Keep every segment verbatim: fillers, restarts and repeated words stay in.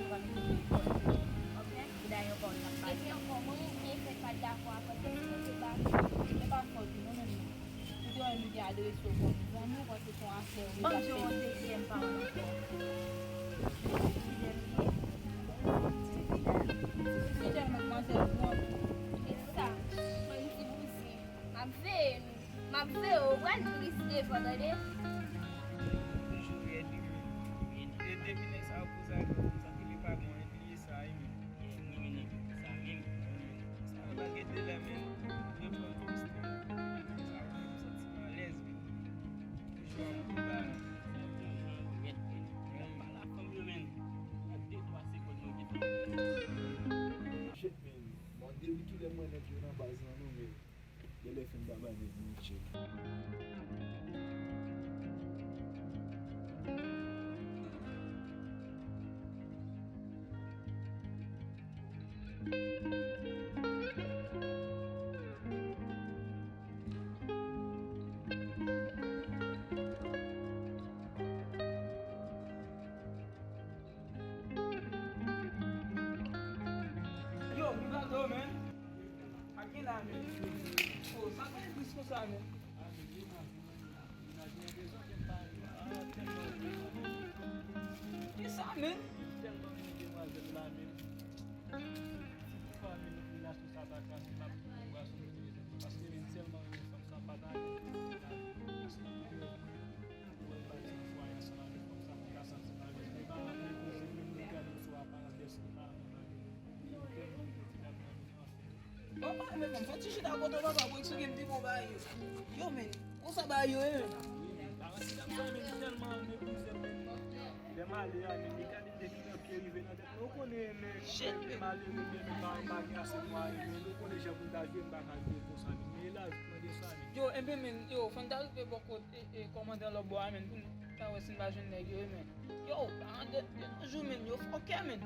nou pral mete lekòl. Ok? E dayè, ankò, nou ap pale. Epi ankò, mwen renmen fè pa dakò avè l, paske se pa, se pa fòt li, non, menm non. Ou te wè nou te adrese w kòm zanmi, ou panse se yon afè ou. Ban m jwe yon dezyèm pawòl ankò. Ti Fidèl li ye? Ti Fidèl. Ti Fidèl, madmwazèl, pran. E sa, bann ti bouzen. M ap veye nou. M ap veye w, ou pral tris devan, tande. Toujou rèd, wi. E depi nèg sa yo poze aksyon konsa, ke li pa bon, epi li sa, wi, men. Wi, men nèg sa, wi. Sa yo pa gen de lè, men. Yo pran tris, men. Sa yo fè m santi m alèz, men. Toujou ap konba. Sa yo pran jan yo rèd, men. Y ap pale ak fanm yo, men. Nan de, twa segonn, mwen gentan. Shit, men. Bon, depi kilè mwen nèg yo nan baz lan, non, men. Genlè fin baba nèg mwen tchèk. Yo, m gade w, men. Ak gen la, men. Oh, sa fè plis konsa, men. Kisa, men? Paske men tèlman renmen fanm sa pa ka. Mwen pa ti fwa ansanm avèk fanm sa pou ka santi m alèz. Mwen pa renmen koze menm, mwen gade sou aparans dèske pa renmen avè l. Mwen tèlman gen ti dam nan vin anfen. Bon, pa renmen fanm. Fò ti chita kote w papa pou eksplike m pi bon bagay yo. Yo, men, konsa bagay yo ye, men. Wi, men, paran ti dam sa, men, li tèlman meprize m, men. Lè m ale a, men, li gade m depi nan pye rive nan tèt mwen. Ou konnen, men, men, malere, men, men, pa, pa gen ase mwayen, men, ou konnen jan pou m ta jwe, m pa ka jwe konsa, men. Men, la, mwen de sa, men. Yo, enben, men, yo, fò n ta rive bò kote. E, e, kòmandan lòt bò a, men, pou n ta wè si n pa jwenn nèg yo, men. Yo, paran de, de nos jours, men, yo fòkè, men.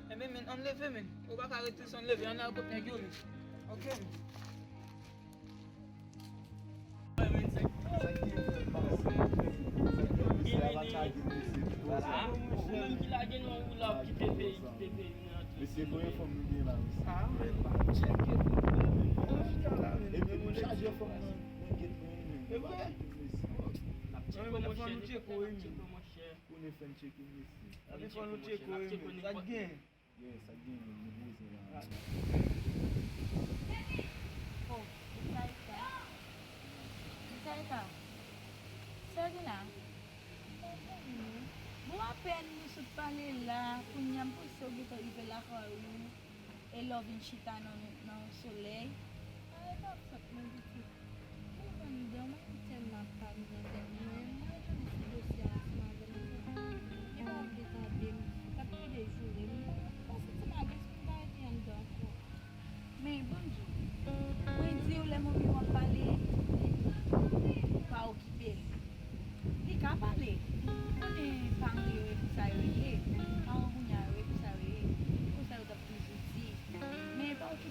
Enben, men, ann leve, men. Yo pa ka rete san leve, ann al kot nèg yo, men. Ok, men. Ou menm ki lage nou, ou la, ou kite peyi, kite peyi, nou antre. Mesye, konbyen fanm nou gen la, mesye? Ah, men, tcheke. Epi nou chaje fanm nan, nan get mwen, men. E vre? N ap tcheke, monchè, n ap tcheke, monchè. Ou ne fè n tcheke, mesye. N ap tcheke, monchè, n ap tcheke, monchè. Sa k gen? Yes, sa k gen, men, nou poze la. Oh, Mikaika. Mikaika. Sa gen la? Bon, apèn nou sot pale la, kounye a m panse w gentan rive lakay ou. E lè w vin chita nan, nan solèy. Parèt ap sot nan pitit. Mwen konn dan mwen tèlman ap pale nan tèt mwen, mwen rete sou dosye a ansanm avè l. Li pa t vle tande m, l ap plede joure m. Mwen santi m alèz pou m pa rete anndan ankò. Men, bon Dye,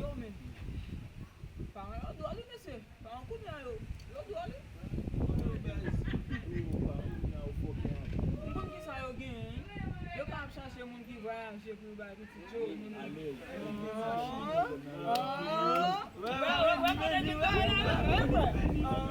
Yo, men. Paran yo dwòl, wi, mesye. Paran kounye a yo, yo dwòl, wi. M konn kisa yo genyen, wi. Yo ka ap chache moun ki vwayaje pou yo bay pitit yo, moun. Alèz. Oh, oh. Wè, wè, wè, kote nou bay la, wè, wè. Oh.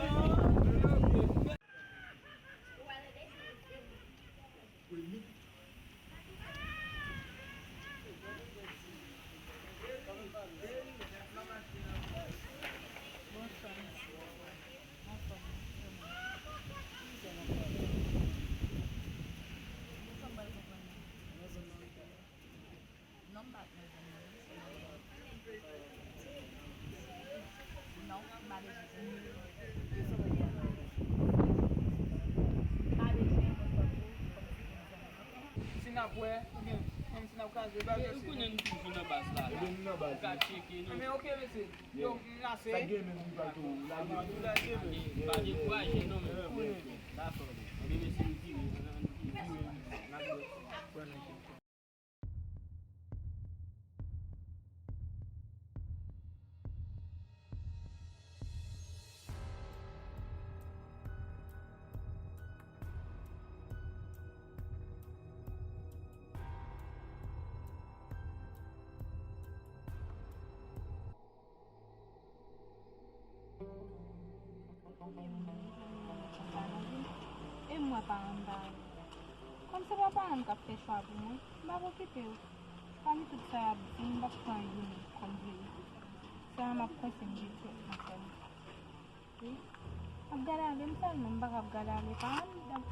Non, m pa t nan zòn nan, non. Non, m pa bezwen zòn. M pa bezwen yon moun tankou, kòmsi pou m zòn nan. Si n ap wè, oubyen menm si n ap kraze bal, mesye. Ou konnen nou toujou nan baz la. Ebyen, nou nan baz. Ou ka tcheke nou. Ebyen, oke, mesye. Yo, m lase. Sa gen menm, li pral tou lage. Pa dekouraje, non, men. Dakò. Ebyen, mesye, nou vire, nou vire. Paran m pa ale. Kòm se pa paran m k ap fè chwa pou mwen, m p ap okipe yo. Pami tout sa y ap di, m p ap pran youn kòm verite. Sa a m ap kwense m vin fè ansanm. Wi. M ap gade ale m sèlman, m pa kab gade ale paran m.